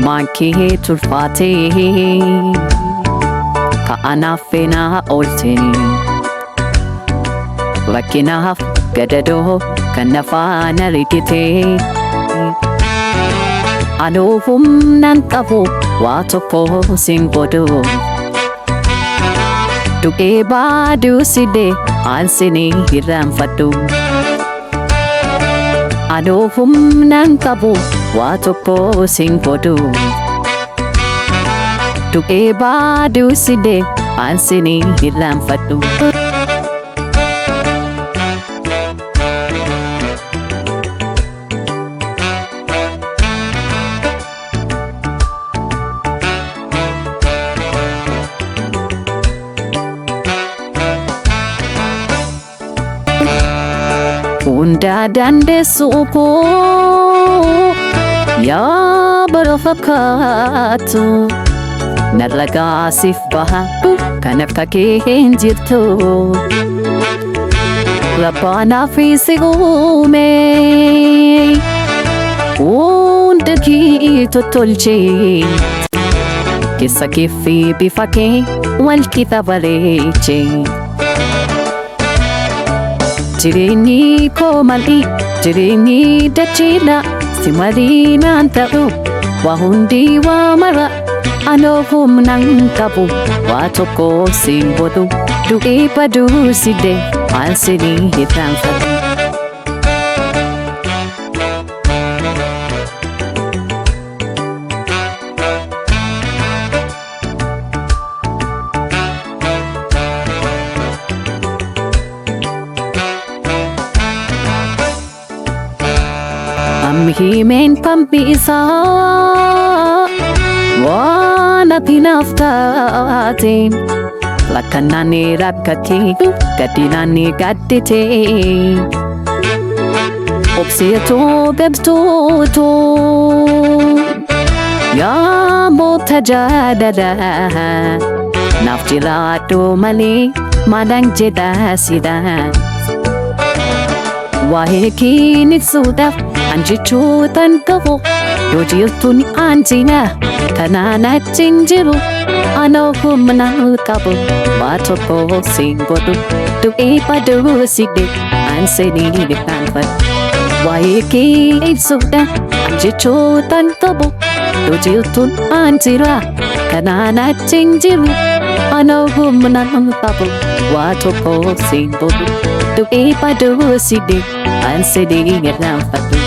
Oolmaan kee tulfaatee ka'anaaf feenaa ooltee rakkinaaf gadadoo kan nafaan argitee anuu humnaan qabu waa tokko sin godhu du'ee baaduu sidee aansinii hirraanfadhu. Anuu humnaan qabu waa tokko sin godhu. Du'ee baaduu sidee aansinii hirraanfadhu. Hunda dandeessu koo yaa bara fakkaatu narra gaasiif baha kan akka kee hin jirtu. Rabbaanaaf si uume hunda kee tottolchee keessa kee fi bifa kee wal qixa bareechee. Jireenyi koo mal'i jireenyi dachiidha si marii naan ta'u waa hundi waa mara anoo humnaan qabu waa tokko siin godhu du'ee baduu sidee waan sinii hirraanfadhu. Ammi himeen pampi isaa waan ati naaf taate rakkanaan rakkate gaddinaan gaddite obseetoo gabtuutu yaa moota jaalala naaf jiraadhu malee maalaan jedha sida. Waa'ee kee ibsuudhaaf an jechootan qabu yoo jirtuun an jira kanaan achi hin jiru anoo humna qabu waa tokko siin godhu du'ee baduu sidhe an seenii irraanfadhu. Waa'ee kee ibsuudhaaf an jechootan qabu yoo jirtuun an jira kanaan achi hin jiru anoo humna qabu waa tokko siin godhu du'ee baduu sidhe an seenii irraanfadhu.